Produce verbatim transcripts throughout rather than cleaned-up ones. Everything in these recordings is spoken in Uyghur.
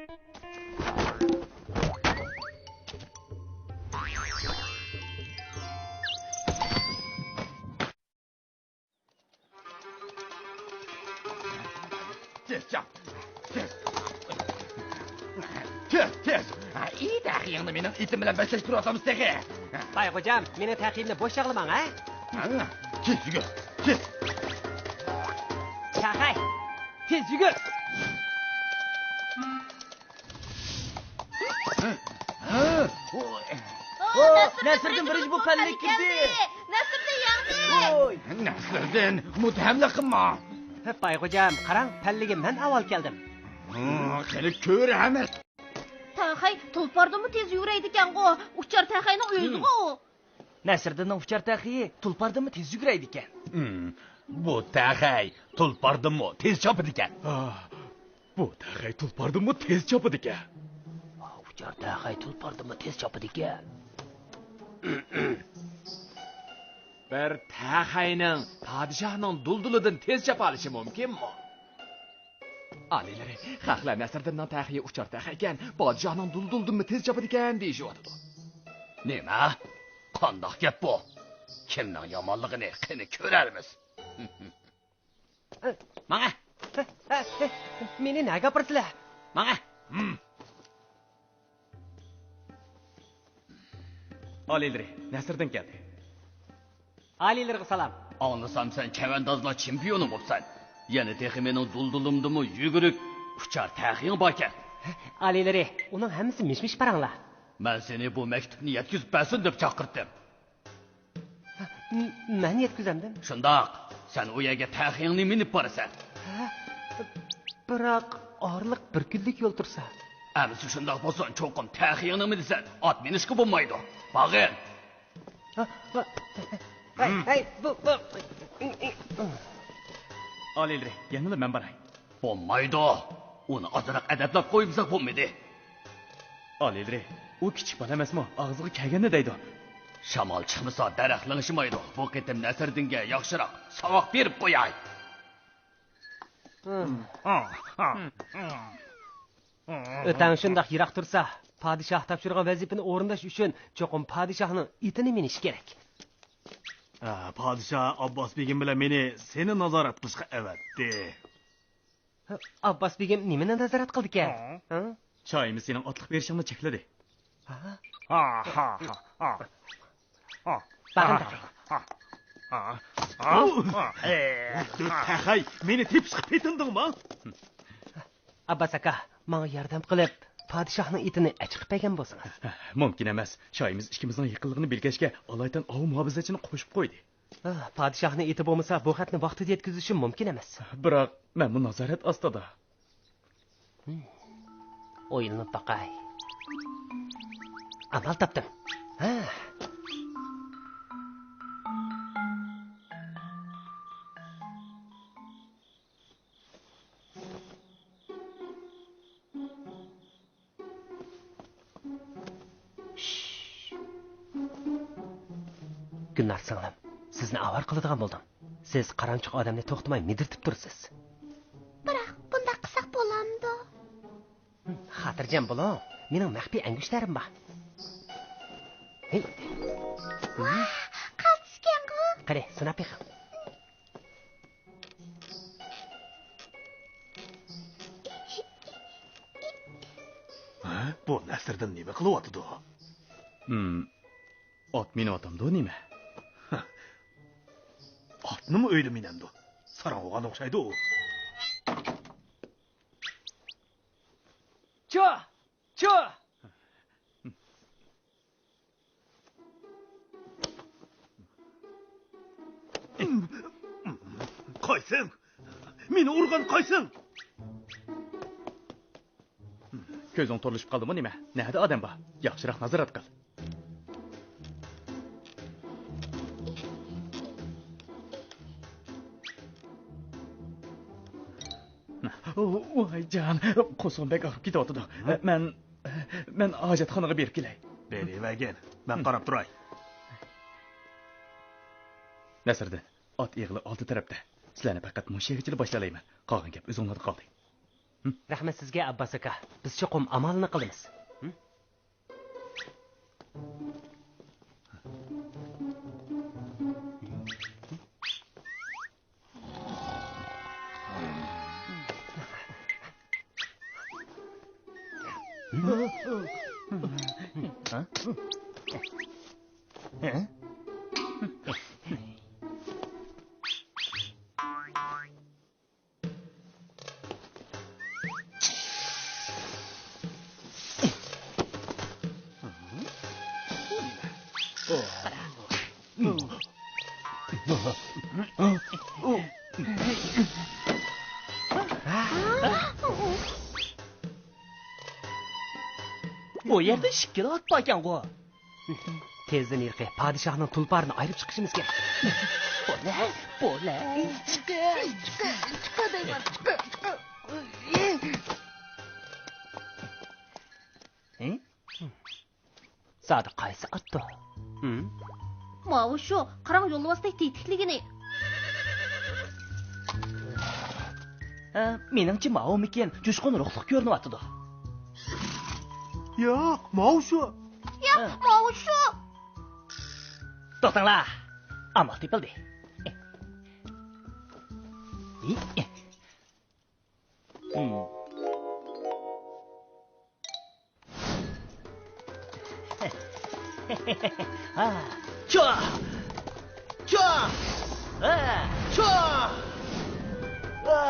تېز چاپ! تېز! تېز، تېز! ئى، تەخىيىڭنى مېنىڭ ئېتىم بىلەن بەسلەشتۈرۈۋاتامسىز تېخى! بايغوجام، مېنىڭ تەخىيىمنى بوش چاغلىماڭ، ھە؟ ھە، تېز يۈگۈر، تېز! تەخەي، تېز يۈگۈر! ھە، ھە، ھە. ئو، نەسىردىن بىرىنچى بولۇپ پەللىگە كىردى. نەسىردىن يەڭدى. ۋوي. نەسىردىن مۇتتەھەملىك قىلما. بايغوجام، قاراڭ، پەللىگە مەن ئاۋۋال كەلدىم. ھە، قېنى كۆر ھەممە. تەخەي تۇلپاردىنمۇ تېز يۈگۈرەيدىكەنغۇ. ئۇچار تەخەينىڭ ئۆزىغۇ. نەسىردىننىڭ ئۇچار تەخىيى تۇلپاردىنمۇ تېز يۈگۈرەيدىكەن. ھىم، بۇ تەخەي تۇلپاردىنمۇ تېز چاپىدىكەن. ئاھ، بۇ تەخەي تۇلپاردىنمۇ تېز چاپىدىكەن. ئۇچار تەخەي تۇلپاردىنمۇ تېز چاپىدىكەن. بىر تەخەينىڭ پادىشاھنىڭ دۇلدۇلىدىن تېز چاپالىشى مۇمكىنمۇ؟ ئالىيلىرى، خەقلەر نەسىردىننىڭ تەخىيى ئۇچار تەخەيكەن، پادىشاھنىڭ دۇلدۇلىدىنمۇ تېز چاپىدىكەن دېيىشىۋاتىدۇ. نېمە؟ قانداق گەپ بۇ؟ كىمنىڭ يامانلىقىنى قېنى كۆرەرمىز. ماڭە! مېنى نەگە ئاپىرىسىلەر؟ ماڭە! ئالىيلىرى، نەسىردىن كەلدى. ئالىيلىرىغا سالام. ئاڭلىسام، سەن چەۋەندازلار چېمپىيونى بوپسەن. يەنە تېخى مېنىڭ دۇلدۇلۇمدىمۇ يۈگۈرۈك ئۇچار تەخىيىڭ باركەن. ئالىيلىرى، ئۇنىڭ ھەممىسى مىش-مىش پاراڭلار. مەن سېنى بۇ مەكتۇپنى يەتكۈزۈپ بەرسۇن دەپ چاقىرتتىم. م-، مەن يەتكۈزەمدىم. شۇنداق، سەن ئۇ يەرگە تەخىيىڭنى مىنىپ بارىسەن. ھە؟ بىراق ئارىلىق بىر كۈنلۈك يول تۇرسا. ئەمىسە شۇنداق بولسۇن، چوقۇم تەخىيىڭنى مىنىسەن، ئات مىنىشقا بولمايدۇ. باغىن! ھە، ھە، ھەي، ھەي، بۇ، بۇ. ئالىيلىرى، يەنىلا مەن باراي. بولمايدۇ. ئۇنى ئازراق ئەدەپلەپ قويمىساق بولمىدى. ئالىيلىرى، ئۇ كىچىك بالا ئەمەسمۇ، ئاغزىغا كەلگەننى دەيدۇ. شامال چىقمىسا، دەرەخ لىڭشىمايدۇ. بۇ قېتىم نەسىردىنگە ياخشىراق ساۋاق بېرىپ قوياي. ئۆتەڭ شۇنداق يىراق تۇرسا، پادىشاھ تاپشۇرغان ۋەزىپىنى ئورۇنداش ئۈچۈن چوقۇم پادىشاھنىڭ ئېتىنى مىنىش كېرەك. ھە، پادىشاھ ئابباس بېگىم بىلەن مېنى سېنى نازارەت قىلىشقا ئەۋەتتى. ئابباس بېگىم نېمىنى نازارەت قىلدىكەن؟ ھە؟ ھە؟ شاھىمىز سېنىڭ ئاتلىق بېرىشىڭنى چەكلىدى. ھە؟ ھا، ھا، ھا، ھا. ھا. باغىن ھا، تەخەي. ھا، ھا، ھا، ھا. تەخەي، مېنى تېپىشقا پېتىندىڭما؟ ئابباس ئاكا، ماڭا ياردەم قىلىپ، پادىشاھنىڭ ئېتىنى ئەچىقىپ بەرگەن بولسىڭىز. مۇمكىن ئەمەس. شاھىمىز ئىككىمىزنىڭ يېقىنلىقىنى بىلگەچكە، ئالايىتەن ئاۋۇ مۇھاپىزەتچىنى قوشۇپ قويدى. ئاھ، پادىشاھنىڭ ئېتى بولمىسا، بۇ خەتنى ۋاقتىدا يەتكۈزۈشۈم مۇمكىن ئەمەس. بىراق، مەنمۇ نازارەت ئاستىدا. ھىم. ئويلىنىپ باقاي. ئامال تاپتىم. ھە. گۈلنار سىڭلىم، سىزنى ئاۋارە قىلىدىغان بولدۇم. سىز قارامچۇق ئادەمنى توختىماي مىدىرتىپ تۇرىسىز. بىراق، بۇنداق قىلساق بولامدۇ؟ خاتىرجەم بولۇڭ، مېنىڭ مەخپىي ئەڭگۈشتەرلىرىم بار. ھېي. ۋاھ، قالتىسكەنغۇ. قېنى، سىناپ بېقىڭ. ھە؟ بۇ نەسىردىن نېمە قىلىۋاتىدۇ؟ ھىم، ئات مىنىۋاتامدۇ نېمە؟ ئاتنىمۇ ئۆيدە مىنەمدۇ؟ ساراڭ بولغان ئوخشايدۇ ئۇ. چۇ! چۇ! قايسىڭ؟ مېنى ئۇرغان قايسىڭ؟ كۆزۈڭ تورلىشىپ قالدىمۇ نېمە؟ نەدە ئادەم بار؟ ياخشىراق نازارەت قىل. ۋاي جان، قورسىقىم بەك ئاغرىپ كېتىۋاتىدۇ. ھە؟ مەن، مەن ھاجەتخانىغا بېرىپ كېلەي. بېرىۋەرگىن، مەن قاراپ تۇراي. نەسىردىن، ئات ئېغىلى ئالدى تەرەپتە. سىلەرنى پەقەت مۇشۇ يەرگىچىلا باشلايمەن. قالغان گەپ ئۆزۈڭلاردا قالدى. رەھمەت سىزگە، ئابباس ئاكا. بىز چوقۇم ئامالىنى قىلىمىز. بۇ يەردە ئىككىلا ئات باركەنغۇ؟ تېزدىن ھېلىقى پادىشاھنىڭ تۇلپارىنى ئايرىپ چىقىشىمىز كېرەك. بولە، بولە. چىقە، چىقە، چىقە دەيمەن، چىقە، چىقە. ھە؟ زادى قايسى ئاتتۇ؟ ھىم؟ ماۋۇ شۇ، قاراڭ يولۋاستەك تېتىكلىگىنى. ھە، مېنىڭچە ماۋۇمىكىن، جۇشقۇن روھلۇق كۆرۈنۈۋاتىدۇ. ياق، ماۋۇ شۇ. ياق، ھە. ماۋۇ شۇ. توختاڭلار، ئامال تېپىلدى. ھا، چۇ! چۇ! ھا، چۇ! ھا!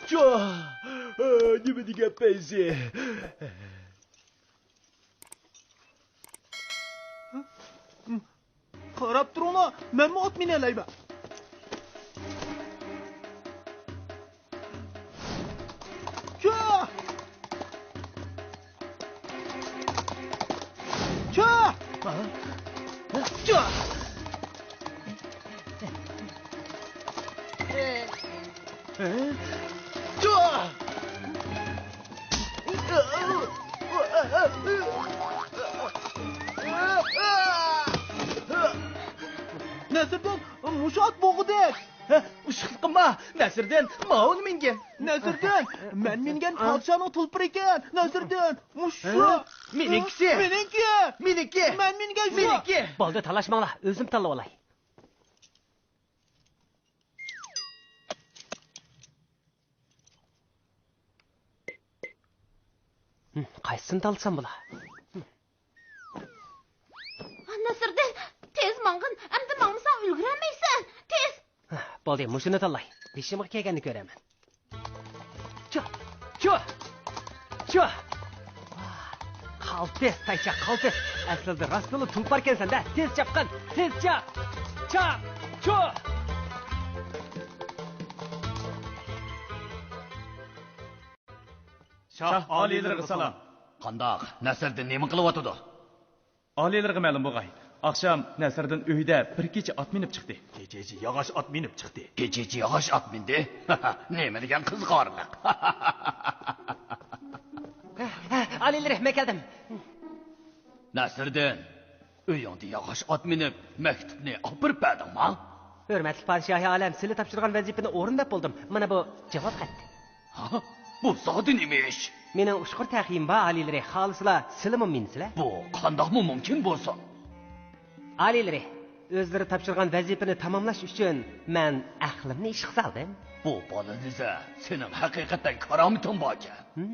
چۇ! نېمە دېگەن پەيزى؟ قاراپ تۇرۇڭلار، مەنمۇ ئات مىنەلەيمەن. چۇ! چۇ! چۇ! چۇ! نەسىردىن، مۇشۇ ئات بوغۇدەك. ھە، ئۇششۇقلۇقۇم بار. نەسىردىن، ماۋۇنى مىنگىن. نەسىردىن، مەن مىنگەن پادىشاھنىڭ تۇلپىرى ئىكەن. نەسىردىن، مۇشۇ. ھە؟ مېنىڭكىسى. مېنىڭكى. مېنىڭكى. مەن مىنگەن شۇ. مېنىڭكى. بولدى، تالاشماڭلار، ئۆزۈم تاللىۋالاي. ھىم، قايسىسىنى تاللىسام بولا؟ نەسىردىن، تېز ماڭغىن، ئەمدى ماڭمىساڭ ئۈلگۈرەلمەيسەن. تېز! بولدى، مۇشۇنى تاللاي. بېشىمغا كەلگەننى كۆرەرمەن. چۇ! چۇ! چۇ! قالتىس، تايچاق، قالتىس! ئەسلىدە راستتىنلا تۇلپاركەنسەن-دە! تېز چاپقىن! تېز چاپ! چاپ! چۇ! شاھ ئالىيلىرىغا سالام. قانداق؟ نەسىردىن نېمە قىلىۋاتىدۇ؟ ئالىيلىرىغا مەلۇم بولغاي، ئاخشام نەسىردىن ئۆيدە بىر كېچە ئات مىنىپ چىقتى. كېچىچە ياغاچ ئات مىنىپ چىقتى. كېچىچە ياغاچ ئات مىندى؟ نېمە دېگەن قىزىقارلىق! ئالىيلىرى، مەن كەلدىم. نەسىردىن، ئۆيۈڭدە ياغاچ ئات مىنىپ، مەكتۇپنى ئاپىرىپ بەردىڭما؟ ھۆرمەتلىك پادىشاھى ئالەم، سىلى تاپشۇرغان ۋەزىپىنى ئورۇنداپ بولدۇم. مانا بۇ جاۋاب خەت. ھا؟ بۇ زادى نېمە ئىش؟ مېنىڭ ئۇچقۇر تەخىيىم بار، ئالىيلىرى، خالىسىلا سىلىمۇ مىنىسىلە. بۇ قانداقمۇ مۇمكىن بولسۇن؟ ئالىيلىرى، ئۆزلىرى تاپشۇرغان ۋەزىپىنى تاماملاش ئۈچۈن مەن ئەقلىمنى ئىشقا سالدىم. بۇ بالا دېسە، سېنىڭ ھەقىقەتەن كارامىتىڭ باركەن. ھىم؟